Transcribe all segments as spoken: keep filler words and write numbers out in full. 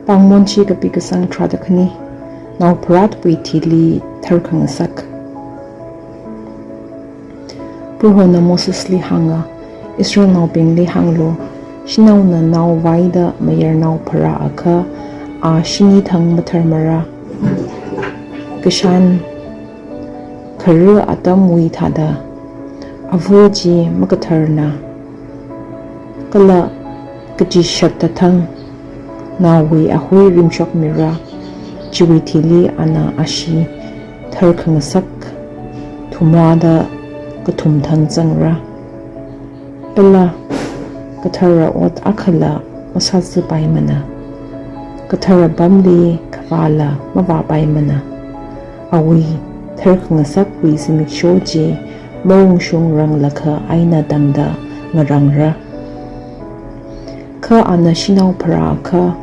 Pāngmon chi kapi kasang tharāda khani. Naopharāwui thili tharkhangasak. Prohona Mosesli hānga, Israelnaobingli hānglu, shanaona naovaida mayarnao pharāakha, a shini thang matharmara. Kashan khara atamwui thāda, ava chi makatharna, kala kachishatta thang naowui ahui rimshokmira, chiwui thili ana ashi tharkhangasak thumrāda kathum thang zangra. Kala kathara ot akhala masāzapaimana. Kathara pamli khavāla mavāpaimana. Awui tharkhangasakwui zimiksho chi maungshungranglakha eina tangda ngarangra. Kha ana shanao pharāakha,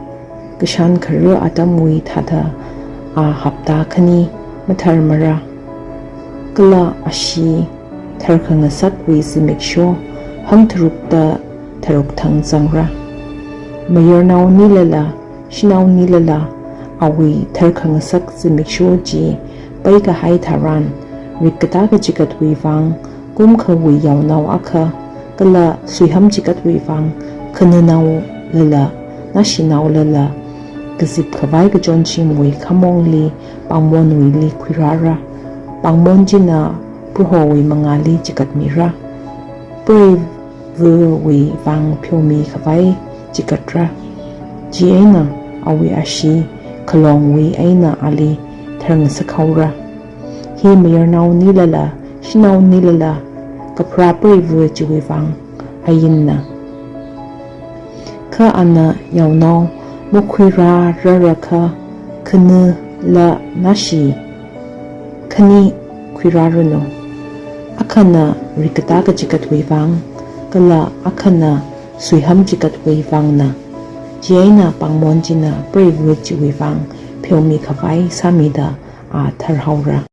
kashan khara atamwui thāda a hapta khani matharmara. Kala ashi tharkhangasakwui zimiksho hangtharukda tharuk thang zangra. Mayarnaonilala, shanaonilala, awui tharkhangasak zimiksho chi peikahai tharan, rikkatā kachigatwui vang kumkhawui yaonao akha, kala suiham chigatwui vang khananaolala nashinaolala, kazip khavai kachonshimwui khamongli pāngmonwuili khuirāra. Pāngmon china Prohowui mangāli chigatmira. Preiva̱wui vang pheomi khavai chigatra. Chieina awui ashi khalongwui eina ali tharngasakhaora. Hi mayarnaonilala, shanaonilala, kapharā preiva̱ chiwui vang ainna. Kha ana yaonao makhuirārarakha, khanala nashi khani khuirāranu. Akhana rikkatā kachigatwui vang, kala akhana suiham chigatwui vangna. Chieina pāngmon china preiva̱ chiwui vang pheomi khavai sāmida a tharhaora.